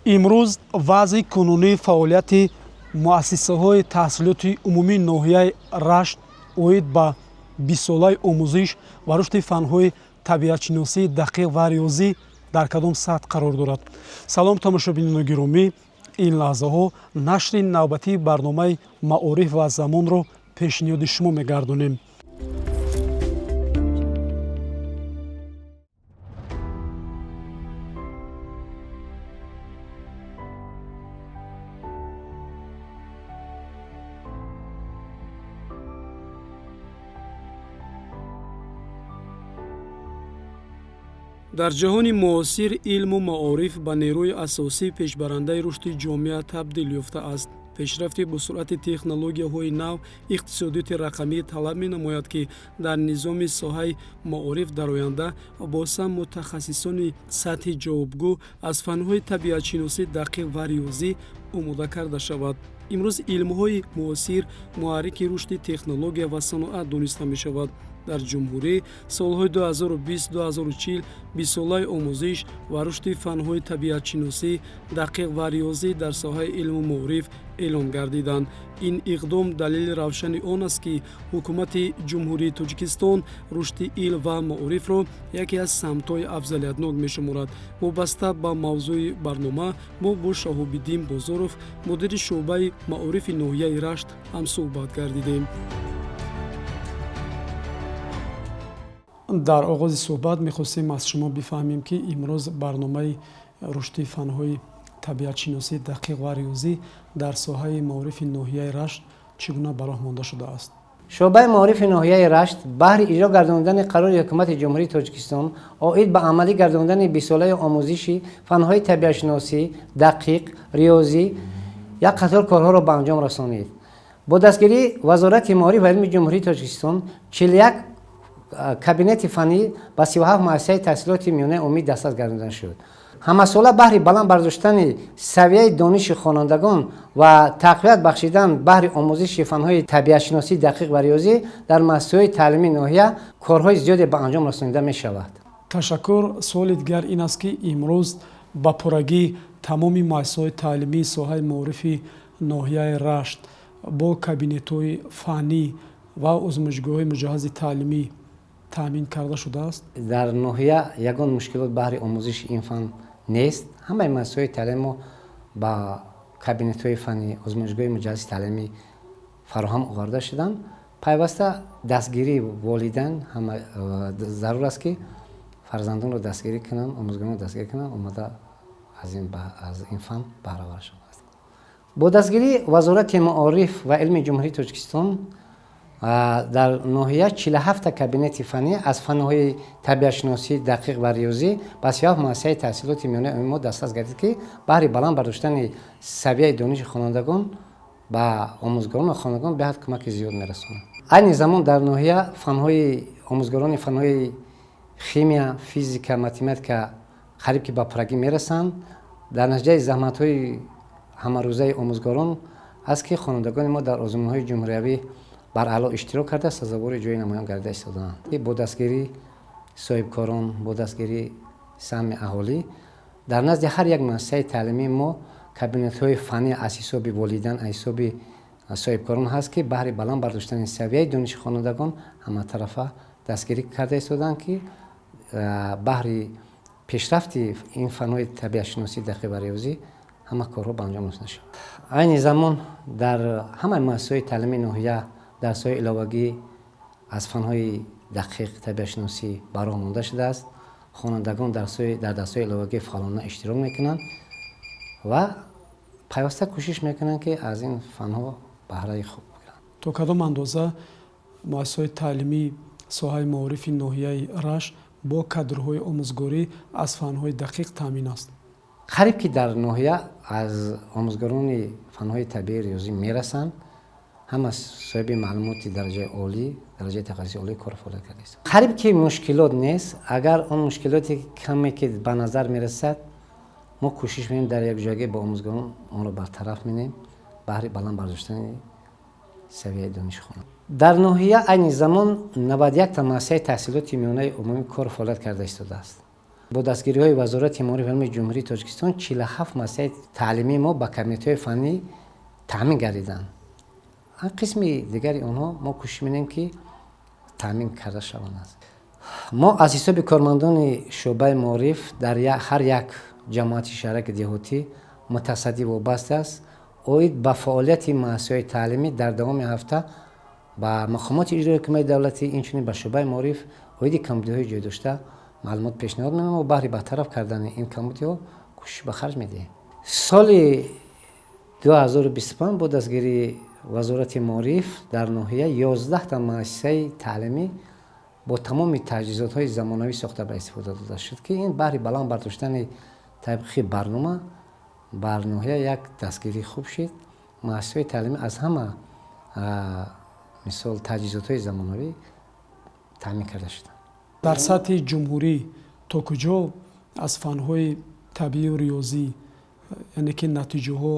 Имрӯз вазъи кунунии фаъолияти муассисаҳои таҳсилоти умумии ноҳияи Рашт оид ба 20-солаи омӯзиш ва рушди фанҳои табиатшиносӣ, дақиқ ва риёзӣ дар кадом сатҳ қарор дорад? Салом, тамошобинони гиромӣ! Ин лаҳзаҳо нашри навбатии барномаи «Маориф ва замонро» пешниҳоди шумо мегардонем. Дар ҷаҳони муосир илму маориф ба нерӯи асосии пешбарандаи рушди ҷомеа табдил ёфтааст. Пешрафти босуръати технологияҳои нав, иқтисодиёти рақамӣ талаб менамояд, ки дар низоми соҳаи маориф дар оянда боз ҳам мутахассисони сатҳи ҷавобгӯ аз фанҳои табиатшиносӣ, дақиқ ва риёзӣ омода карда шавад. Имрӯз илмҳои муосир муҳаррики рушди технология ва саноат дониста мешавад. Дар ҷумҳурӣ солҳои 2020-2040 20-солаи омӯзиш ва рушди фанҳои табиатшиносӣ, дақиқ ва риёзӣ дар соҳаи илму маориф эълон гардиданд. Ин иқдом далели равшани он аст, ки ҳукумати Ҷумҳурии Тоҷикистон рушди илм ва маорифро яке аз самтҳои афзалиятнок мешуморад. Вобаста ба мавзӯи барнома мо бо Шаҳобиддин Бозоров, мудири шӯъбаи маорифи ноҳияи Рашт, ҳамсӯҳбат гардидем. Дар оғози суҳбат мехостем аз шумо бифаҳмем, ки имрӯз барномаи рушди фанҳои табиатшиносӣ, дақиқ ва риёзӣ дар соҳаи маорифи ноҳияи Рашт чӣ гуна ба роҳ монда шудааст. Шӯъбаи маорифи ноҳияи Рашт баҳри иҷро гардондани қарори Ҳукумати Ҷумҳурии Тоҷикистон оид ба амалӣ гардондани 20-солаи омӯзиши фанҳои табиатшиносӣ, дақиқ, риёзӣ як қатор корҳоро ба анҷом расонид. Бо дастгирии Вазорати маориф ва илми Ҷумҳурии Тоҷикистон 41 кабинети фаннӣ ба 37 муассисаи таҳсилоти миёнаи умумӣ дастрас гардонида шуд. Ҳамасола баҳри баланд бардоштани савияи дониши хонандагон ва тақвият бахшидан баҳри омӯзиши фанҳои табиатшиносӣ, дақиқ ва риёзӣ дар муассисаҳои таълимии ноҳия корҳои зиёде ба анҷом расонида мешавад. Ташаккур. Суоли дигар ин аст, ки имрӯз ба пуррагӣ тамоми муассисаҳои таълимии соҳаи маорифи ноҳияи Рашт бо кабинетҳои фаннӣ ва озмоишгоҳҳои муҷаҳҳази таълимӣ таъмин карда шудааст? Дар ноҳия ягон мушкилот баҳри омӯзиши ин фан нест. Ҳамаи муассисаҳои таълими мо ба кабинетҳои фаннӣ, озмоишгоҳи муҷаҳҳази таълимӣ фароҳам оварда шуданд. Пайваста дастгирии волидайн ҳама зарур аст, ки фарзандонро дастгирӣ кунанд, омӯзгоронро дастгирӣ кунанд, омада аз ин фан баҳравар шаванд. Бо дастгирии Вазорати маориф ва илми Ҷумҳурии Тоҷикистон дар ноҳия 47 кабинети фаннӣ аз фанҳои табиатшиносӣ, дақиқ ва риёзӣ ба 37 муассисаи таҳсилоти миёнаи умумӣ мо дастрас гардид, ки баҳри баланд бардоштани савияи дониши хонандагон ба омӯзгорон ва хонандагон беҳад кӯмаки зиёд мерасонад. Айни замон дар ноҳия фанҳои омӯзгорони фанҳои химия, физика, математика қариб ки ба пуррагӣ мерасанд. Дар натиҷаи заҳматҳои ҳамарӯзаи омӯзгорон аст, ки хонандагони мо дар озмунҳои ҷумҳуриявӣ бараъло иштирок карда, сазовори ҷои намоён гардида истодаанд. Бо дастгирии соҳибкорон, бо дастгирии саҳми аҳолӣ дар назди ҳар як муассисаи таълимии мо кабинетҳои фаннӣ аз ҳисоби волидайн, аз ҳисоби соҳибкорон ҳаст, ки баҳри баланд бардоштани савияи дониши хонандагон ҳаматарафа дастгирӣ карда истодаанд, ки баҳри пешрафти ин фанҳои табиатшиносӣ, дақиқ ва риёзӣ ҳама корҳо ба анҷом расонида шавад. Айни замон дар ҳамаи муассисаҳои таълимии ноҳия дарсҳои иловагӣ аз фанҳои дақиқ, табиатшиносӣ ба роҳ монда шудааст. Хонандагон дар дарсҳои иловагӣ фаъолона иштирок мекунанд ва пайваста кӯшиш мекунанд, ки аз ин фанҳо баҳраи хуб бигиранд. То кадом андоза муассисаҳои таълимии соҳаи маорифи ноҳияи Рашт бо кадрҳои омӯзгорӣ аз фанҳои дақиқ таъмин аст? Қариб ки дар ноҳия аз омӯзгорони фанҳои табиӣ, риёзӣ мерасанд. Ҳама соҳиби маълумоти дараҷаи олӣ, дараҷаи тахассуси олӣ кор фаъолият карда истодаанд. Қариб ки мушкилот нест. Агар он мушкилоте каме ки ба назар мерасад, мо кӯшиш мекунем, дар якҷоягӣ бо омӯзгорон онро бартараф менем баҳри баланд бардоштани савияи дониши хонанда. Дар ноҳия айни замон 91 та муассисаи таҳсилоти миёнаи умумӣ кор фаъолият карда истодааст. Бо дастгириҳои Вазорати маориф ва илми Ҷумҳурии Тоҷикистон 47 муассисаи таълимии мо ба кабинетҳои фаннӣ таъмин гардиданд. Қисми дигари онҳо мо кӯшиш менем, ки таъмин карда шаванд. Мо аз ҳисоби кормандони шӯъбаи маориф дар ҳар як ҷамоати шаҳраки деҳотӣ мутасаддӣ вобаста аст. Оид ба фаъолияти муассисаҳои таълимӣ дар давоми ҳафта ба мақомоти иҷрои ҳукумати давлатӣ, инчунин ба шӯъбаи маориф оиди камбудиҳои ҷой дошта маълумот пешниҳод менамоем ва баҳри бартараф кардани ин камбудиҳо кӯшиш ба харҷ медиҳем. Соли 2025 бо дастгирии Вазорати маориф дар ноҳия 11та муассисаи таълимӣ бо тамоми таҷҳизотҳои замонавӣ сохта ба истифода дода шуд, ки ин баҳри баланд бардоштани табиқи барнома бар ноҳия як дастгирии хуб шуд. Муассисаҳои таълимӣ аз ҳама, мисол, таҷҳизотҳои замонавӣ таъмин карда шуданд. Дар сатҳи ҷумҳурӣ то куҷо аз фанҳои табиию риёзӣ, яъне ки натиҷаҳо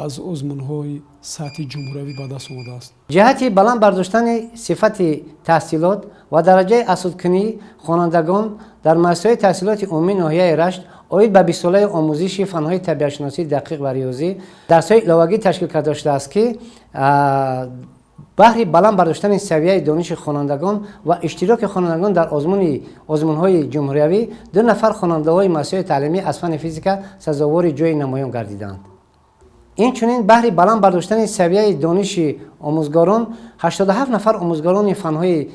аз озмунҳои сатҳи ҷумҳуриявӣ ба даст омадааст? Ҷиҳати баланд бардоштани сифати таҳсилот ва дараҷаи азхудкунии хонандагон дар муассисаҳои таҳсилоти умумии ноҳияи Рашт оид ба 20-солаи омӯзиши фанҳои табиатшиносӣ, дақиқ ва риёзӣ дарсҳои иловагӣ ташкил карда шудааст, ки баҳри баланд бардоштани савияи дониши хонандагон ва иштироки хонандагон дар озмунҳои ҷумҳуриявӣ ду нафар хонандаҳои муассисаҳои таълимӣ аз фанни физика сазовори ҷои намоён гардиданд. Инчунин баҳри баланд бардоштани савияи дониши омӯзгорон 87 нафар омӯзгорони фанҳои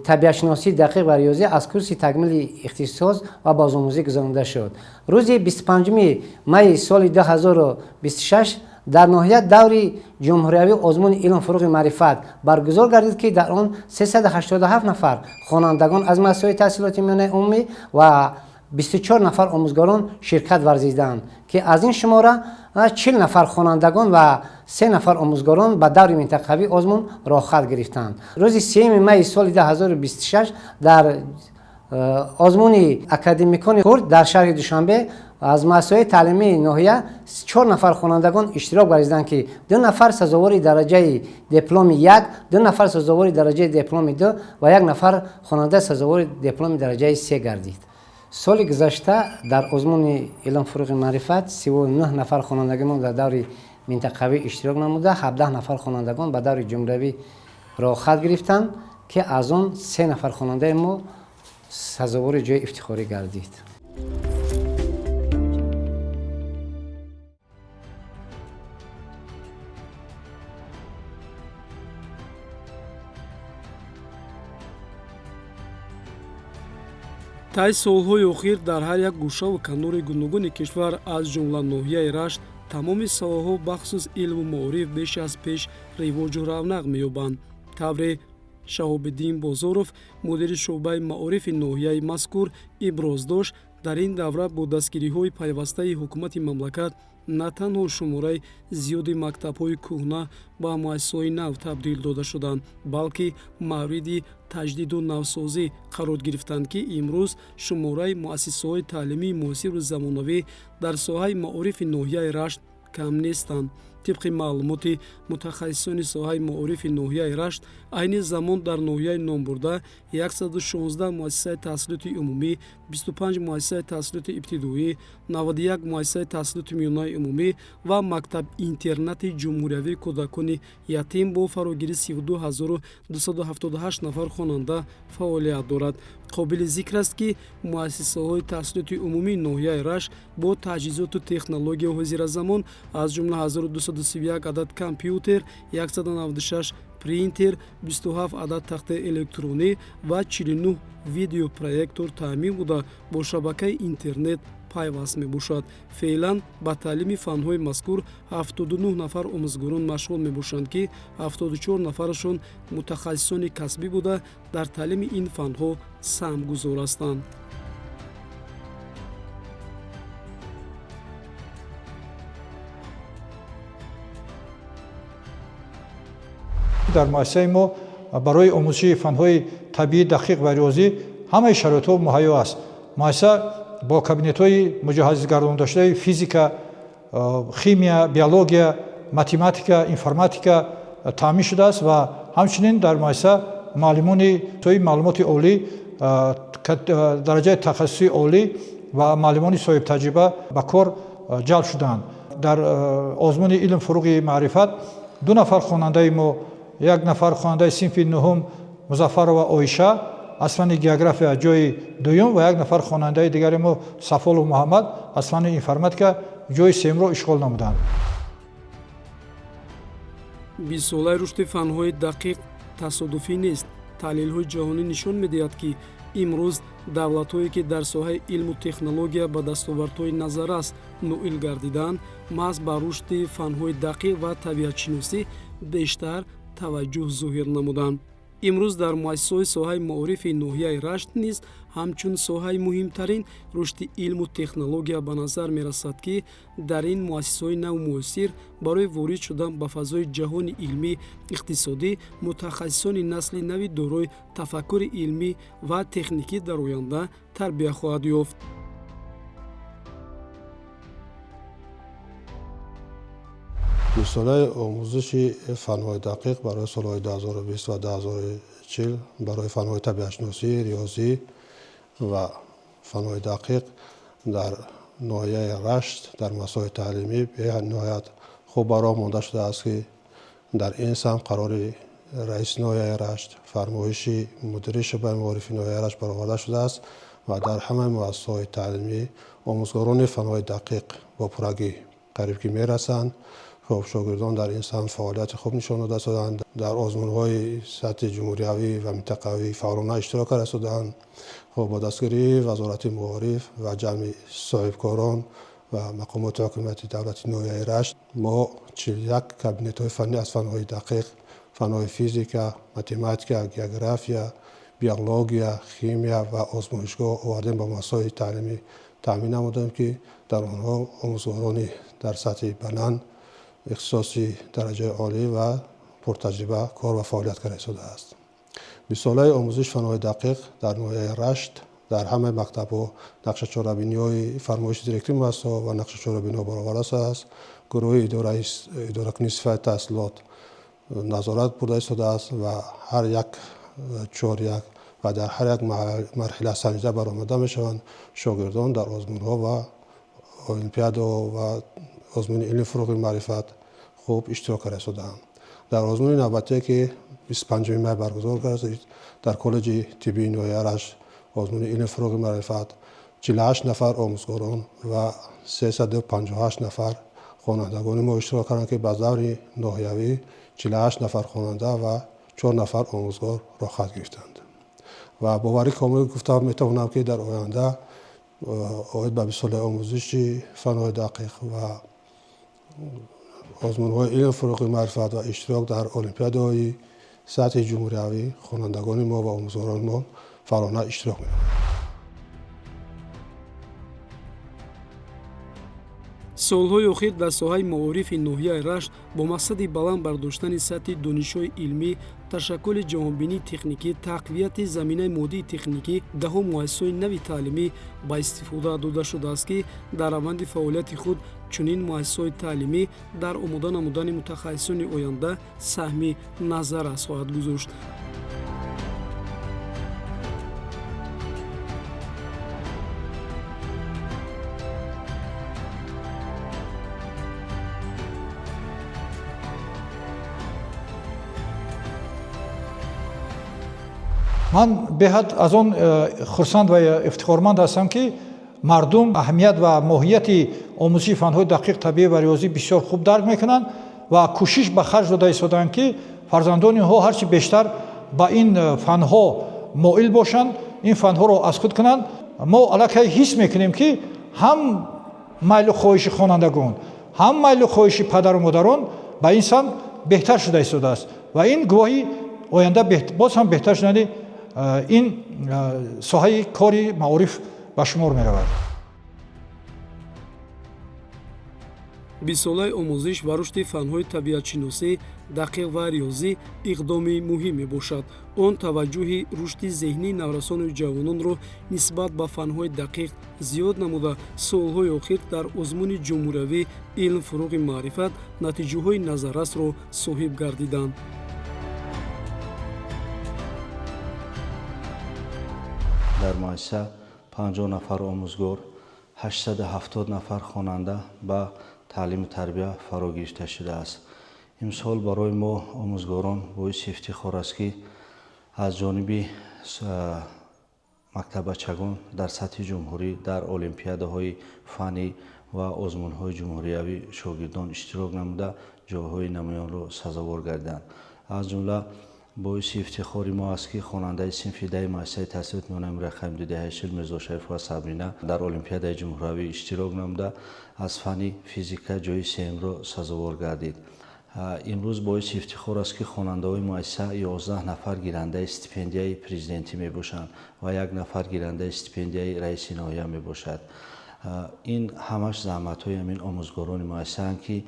табиатшиносӣ, дақиқ ва риёзӣ аз курси такмили ихтисос ва бозомӯзӣ гузаронида шуд. Рӯзи 25 майи соли 2026 дар ноҳия даври ҷумҳуриявии озмуни «Илм фурӯғи маърифат» баргузор гардид, ки дар он 387 нафар хонандагон аз муассисаҳои таҳсилоти миёнаи умумӣ ва 24 нафар омӯзгорон ширкат варзиданд, ки аз ин шумора 40 нафар хонандагон ва се нафар омӯзгорон ба даври минтақавии озмун роҳхат гирифтанд. Рӯзи 3 майи соли 2026 дар озмуни академикони хурд дар шаҳри Душанбе аз муассисаҳои таълимии ноҳия чор нафар хонандагон иштирок варзиданд, ки ду нафар сазовори дараҷаи дипломи як, ду нафар сазовори дараҷаи дипломи ду ва як нафар хонанда сазовори дипломи дараҷаи се гардид. Соли гузашта дар озмуни «Илм фурӯғи маърифат» 39 нафар хонандагимон дар даври минтақавӣ иштирок намуда, 17 нафар хонандагон ба даври ҷумҳуриявӣ роҳхат гирифтанд, ки аз он се нафар хонандаи мо сазовори ҷои ифтихорӣ гардид. Таи солҳои охир дар ҳар як гӯшаву канори гуногуни кишвар, аз ҷумла ноҳияи Рашт, тамоми соҳаҳо, бахусус илму маориф, беш аз пеш ривоҷу равнақ меёбанд. Тавре Шаҳобиддин Бозоров, мудири шӯъбаи маорифи ноҳияи мазкур, иброз дошт, дар ин давра бо дастгириҳои пайвастаи ҳукумати мамлакат на танҳо шумораи зиёди мактабҳои кӯҳна ба муассисаҳои нав табдил дода шуданд, балки мавриди таҷдиду навсозӣ қарор гирифтанд, ки имрӯз шумораи муассисаҳои таълимии муосиру замонавӣ дар соҳаи маорифи ноҳияи Рашт кам нестанд. Тибқи маълумоти мутахассисони соҳаи маорифи ноҳияи Рашт, айни замон дар ноҳияи номбурда 116 муассисаи таҳсилоти умумӣ, 25 муассисаи таҳсилоти ибтидоӣ, 91 муассисаи таҳсилоти миёнаи умумӣ ва мактаб-интернати ҷумҳуриявии кӯдакони ятим бо фарогирии 32 278 нафар хонанда фаъолият дорад. Қобили зикр аст, ки муассисаҳои таҳсилоти умумии ноҳияи Рашт бо таҷҳизоту технологияҳои ҳозиразамон, аз ҷумла 1231 адад компютер, 196 принтер, 27 адад тахтаи электронӣ ва 49 видеопроектор таъмин буда, бо шабакаи интернет пайваст мебошад. Феълан ба таълими фанҳои мазкур 79 нафар омӯзгорон машғул мебошанд, ки 74 нафарашон мутахассисони касбӣ буда, дар таълими ин фанҳо саҳмгузор ҳастанд. Дар муассисаи мо барои омӯзиши фанҳои табиӣ, дақиқ ва риёзӣ ҳамаи шароитҳо муҳайё аст. Муассиса бо кабинетҳои муҷаҳҳазгардондашудаи физика, химия, биология, математика, информатика таъмин шудааст ва ҳамчунин дар муассиса муаллимони соҳиби маълумоти олӣ, дараҷаи тахассусии олӣ. ва муаллимони соҳибтаҷриба ба кор ҷалб шуданд. Дар озмуни илм фуруғи маърифат 2 нафар хонандаи мо, 1 нафар хонандаи синфи 9 Музаффарова Оиша аз фанни география ҷойи 2 ва 1 нафар хонандаи дигари мо Сафолов Муҳаммад аз фанни информатика ҷойи 3-ро ишғол намуданд. 20-солаи рушди фанҳои дақиқ тасодуфӣ нест. Таҳлилҳои ҷаҳонӣ нишон медиҳад, ки имрӯз давлатҳое, ки дар соҳаи илму технология ба дастовардҳои назаррас ноил гардидаанд, маҳз ба рушди фанҳои дақиқ ва табиатшиносӣ бештар таваҷҷӯҳ зоҳир намуданд. Имрӯз дар муассисаҳои соҳаи маорифи ноҳияи Рашт низ ҳамчун соҳаи муҳимтарин рушди илму технология ба назар мерасад, ки дар ин муассисаҳои наву муосир барои ворид шудан ба фазои ҷаҳони илмӣ иқтисодӣ мутахассисони насли нави дорои тафаккури илмӣ ва техникӣ дар оянда тарбия хоҳад ёфт. Бистсолаи омӯзиши фанҳои дақиқ барои солҳои 2020 ва 2040 барои фанҳои табиатшиносӣ, риёзӣ ва фанҳои дақиқ дар ноҳияи Рашт дар муассисаҳои таълимӣ бениҳоят хуб ба роҳ монда шудааст, ки дар ин самт қарори раиси ноҳияи Рашт, фармоиши мудири шӯъбаи маорифи ноҳияи Рашт бароварда шудааст ва дар ҳамаи муассисаҳои таълимӣ омӯзгорони фанҳои дақиқ бо пуррагӣ қариб ки мерасанд. Хуб, шогирдон дар ин самт фаъолияти хуб нишон дода шуданд, дар озмунҳои сатҳи ҷумҳуриявӣ ва минтақавӣ фаъолона иштирок карда шуданд. Хуб, бо дастгирии Вазорати маориф ва ҷамъи соҳибкорон ва мақомоти ҳокимияти давлати ноҳияи Рашт мо 41 кабинетҳои фаннӣ аз фанҳои дақиқ, фанҳои физика, математика, география, биология, химия ва озмоишгоҳ овардем ба муассисаҳои таълимӣ таъмин намудем, ки дар онҳо омӯзгорони дар сатҳи баланд, ихтисоси дараҷаи олӣ ва пуртаҷриба кор ва фаъолият карда истодааст. 20-солаи омӯзиши фанҳои дақиқ дар ноҳияи Рашт дар ҳамаи мактабҳо нақшачорабиниҳои фармоиши директори муассисаҳо ва нақшачорабиниҳо бароварда шудааст. Гурӯҳи идоракунии сифати таҳсилот назорат бурда истодааст ва ҳар як чоряк ва дар ҳар як марҳила санҷида баромада мешаванд. Шогирдон дар озмунҳо ва олимпиадаҳо ва озмуни илм фуруғи маърифат хуб иштирок карда истодаанд. Дар озмуни навбатие, ки 25 май баргузор гардид, дар коллеҷи тиббии ноҳияи Рашт озмуни илм фуруғи маърифат 48 нафар омӯзгорон ва 358 нафар хонандагони мо иштирок карданд, ки ба даври ноҳиявӣ 48 нафар хонанда ва 4 нафар омӯзгор роҳхат гирифтанд. Ва боварӣ комил гуфта метавонам, ки дар оянда оид ба 20-солаи омӯзиши фанҳои дақиқ ва озмунҳои илм фуруғи маърифат ва иштирок дар олимпиадаҳои сатҳи ҷумҳуриявӣ хонандагони мо ва омӯзгорони мо фаъолона иштирок менамоянд. Солҳои охир дар соҳаи маорифи ноҳияи Рашт бо мақсади баланд бардоштани сатҳи донишҳои илмӣ, ташаккули ҷаҳонбинии техникӣ, тақвияти заминаи моддии техникӣ даҳо муассисаҳои нави таълимӣ ба истифода дода шудааст, ки дар раванди фаъолияти худ чунин муассисаҳои таълимӣ дар омода намудани мутахассисони оянда саҳми назаррас хоҳад гузошт. Ман беҳад аз он хурсанд ва ифтихорманд ҳастам, ки мардум аҳамият ва моҳияти омӯзиши фанҳои дақиқ, табиӣ ва риёзӣ бисёр хуб дарк мекунанд ва кӯшиш ба харҷ дода истодаанд, ки фарзандони онҳо ҳарчи бештар ба ин фанҳо моил бошанд, ин фанҳоро аз худ кунанд. Мо аллакай ҳис мекунем, ки ҳам майлу хоҳиши хонандагон, ҳам майлу хоҳиши падару модарон ба ин самт беҳтар шуда истодааст ва ин гувоҳи оянда боз ҳам беҳтар шудани ин соҳаи кори маориф ба шумор меравад. 20-солаи омӯзиш ва рушди фанҳои табиатшиносӣ, дақиқ ва риёзӣ иқдоми муҳим мебошад. Он таваҷҷӯҳи рушди зеҳнии наврасону ҷавононро нисбат ба фанҳои дақиқ зиёд намуда, солҳои охир дар озмуни ҷумҳуриявӣ илм фуруғи маърифат натиҷаҳои назаррасро соҳиб гардиданд. Дар муассиса 50 нафар омӯзгор, 870 нафар хонанда ба таълиму тарбия фаро гирифта шудааст. Имсол барои мо омӯзгорон боиси ифтихор аст, ки аз ҷониби мактаббачагон дар сатҳи ҷумҳурӣ дар олимпиадаҳои фаннӣ ва озмунҳои ҷумҳуриявӣ шогирдон иштирок намуда, ҷойҳои намоёнро сазовор гардиданд. Аз ҷумла боиси ифтихори мо аст, ки хонандаи синфи 10 муассисаи таҳсилоти миёнаи рақами 2 деҳаи Шил Мирзошарифова Сабрина дар олимпиадаи ҷумҳуриявӣ иштирок намуда, аз фанни физика ҷои сеюмро сазовор гардид. Имрӯз боиси ифтихор аст, ки хонандаҳои муассиса 11 нафар гирандаи стипендияи президентӣ мебошанд ва 1 нафар гирандаи стипендияи раиси ноҳия мебошад. Ин ҳамаш заҳматҳои ҳамин омӯзгорони муассисаанд, ки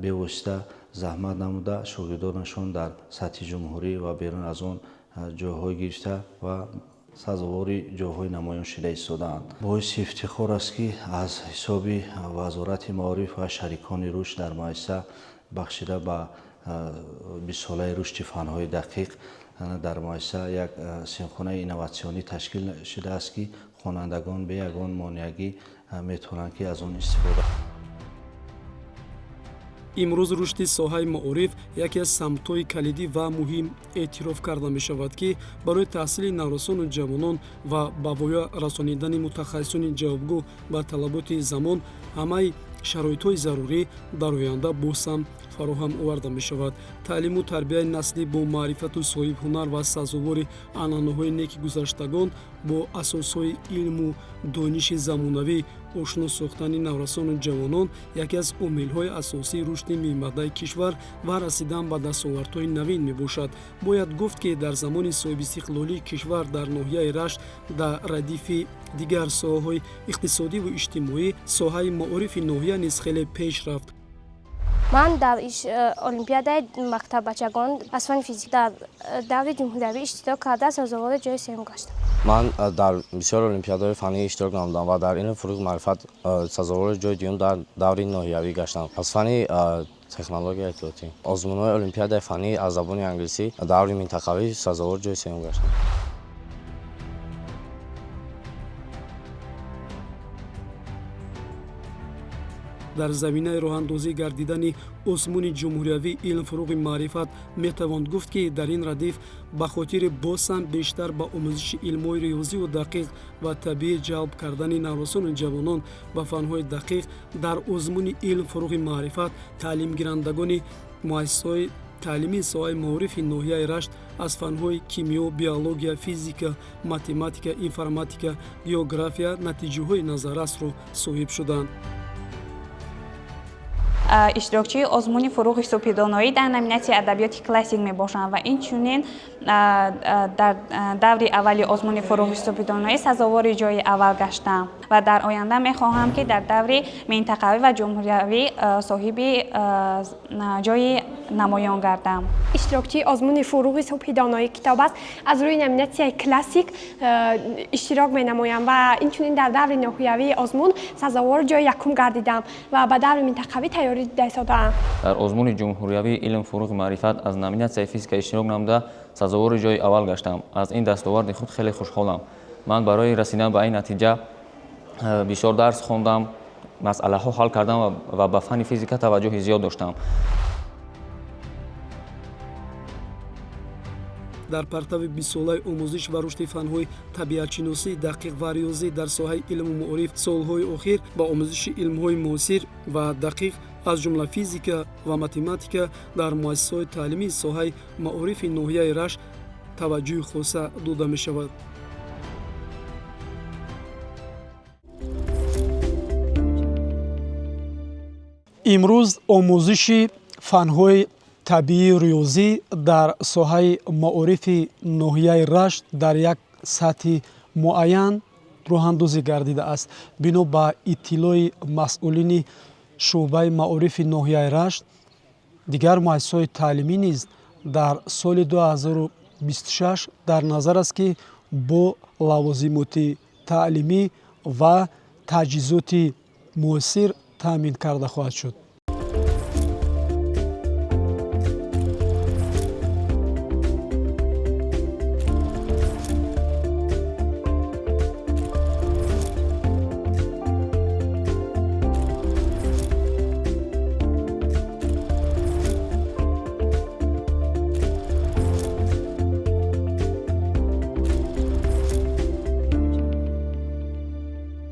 бевосита заҳмат намуда, шогирдонашон дар сатҳи ҷумҳурӣ ва берун аз он ҷойҳо гирифта ва сазовори ҷойҳои намоён шуда истодаанд. Боиси ифтихор аст, ки аз ҳисоби Вазорати маориф ва шарикони рушд дар муассиса бахшида ба 20-солаи рушди фанҳои дақиқ дар муассиса як синфхонаи инноватсионӣ ташкил шудааст, ки хонандагон бе ягон монеагӣ метавонанд, ки аз он истифода. Имрӯз рушди соҳаи маориф яке аз самтҳои калидӣ ва муҳим эътироф карда мешавад, ки барои таҳсили наврасону ҷавонон ва ба воя расонидани мутахассисони ҷавобгӯ ба талаботи замон ҳамаи шароитҳои зарурӣ дар оянда боз ҳам фароҳам оварда мешавад. Таълиму тарбияи наслӣ бо маърифату соҳибҳунар ва сазовори анъанаҳои неки гузаштагон, бо асосҳои илму дониши замонавӣ ошно сохтани наврасону ҷавонон яке аз омилҳои асосии рушди минбаъдаи кишвар ва расидан ба дастовардҳои навин мебошад. Бояд гуфт, ки дар замони соҳибистиқлолии кишвар дар ноҳияи Рашт дар радифи дигар соҳаҳои иқтисодиву иҷтимоӣ соҳаи маорифи ноҳия низ хеле пеш рафт. Ман дар олимпиадаи мактаббачагон аз фанни физика дар даври ҷумҳуриявӣ иштирок карда, сазовори ҷои сеюм гаштам. Ман дар бисёр олимпиадаҳои фаннӣ иштирок намудам ва дар илм, фурӯғ, маърифат сазовори ҷои дуюм дар даври ноҳиявӣ гаштам. Аз фанни технологияи иттилоотӣ озмунҳои олимпиадаи фаннӣ аз забони англисӣ даври минтақавӣ сазовори ҷои сеюм гаштам. Дар заминаи роҳандозӣ гардидани озмуни ҷумҳуриявии илм, фурӯғи маърифат метавон гуфт, ки дар ин радиф ба хотири боз ҳам бештар ба омӯзиши илмҳои риёзиву дақиқ ва табиӣ ҷалб кардани наврасону ҷавонон ба фанҳои дақиқ дар озмуни илм, фурӯғи маърифат таълимгирандагони муассисаҳои таълимии соҳаи маорифи ноҳияи Рашт аз фанҳои кимиё, биология, физика, математика, информатика, география натиҷаҳои назаррасро соҳиб шуданд. Иштирокчии озмуни фурӯғи субҳидоноӣ дар номинатсияи адабиёти классик мебошанд ва инчунин дар даври аввали озмуни фурӯғи субҳидоноӣ сазовори ҷои аввал гаштам ва дар оянда мехоҳам, ки дар даври минтақавӣ ва ҷумҳуриявӣ соҳиби ҷои намоён гардам. Иштирокчии озмуни фурӯғи субҳидоноӣ китоб аст, аз рӯи номинатсияи классик иштирок менамоям ва инчунин дар даври ноҳиявии озмун сазовори ҷои якум гардидам ва ба даври минтақавӣ тайёрӣ дида истодаам. Дар озмуни ҷумҳуриявии илм, фурӯғи маърифат аз номинатсияи физика иштирок намуда, сазовори ҷои аввал гаштам. Аз ин дастоварди худ хеле хушҳолам. Ман барои расидан ба ин натиҷа бисёр дарс хондам, масъалаҳо ҳал кардам ва ба фанни физика таваҷҷӯҳи зиёд доштам. Дар партави 20-солаи омӯзиш ва рушди фанҳои табиатшиносӣ, дақиқ ва риёзӣ дар соҳаи илму маориф солҳои охир ба омӯзиши илмҳои муосир ва дақиқ, аз ҷумла физика ва математика дар муассисаҳои таълимии соҳаи маорифи ноҳияи Рашт таваҷҷӯҳи хоса дода мешавад. Имрӯз омӯзиши фанҳои табиию риёзӣ дар соҳаи маорифи ноҳияи Рашт дар як сатҳи муайян роҳандозӣ гардидааст. Бино ба иттилои масъулини шӯъбаи маорифи ноҳияи Рашт, дигар муассисаҳои таълимӣ низ дар соли 2026 дар назар аст, ки бо лавозимоти таълимӣ ва таҷҳизоти муосир таъмин карда хоҳад шуд.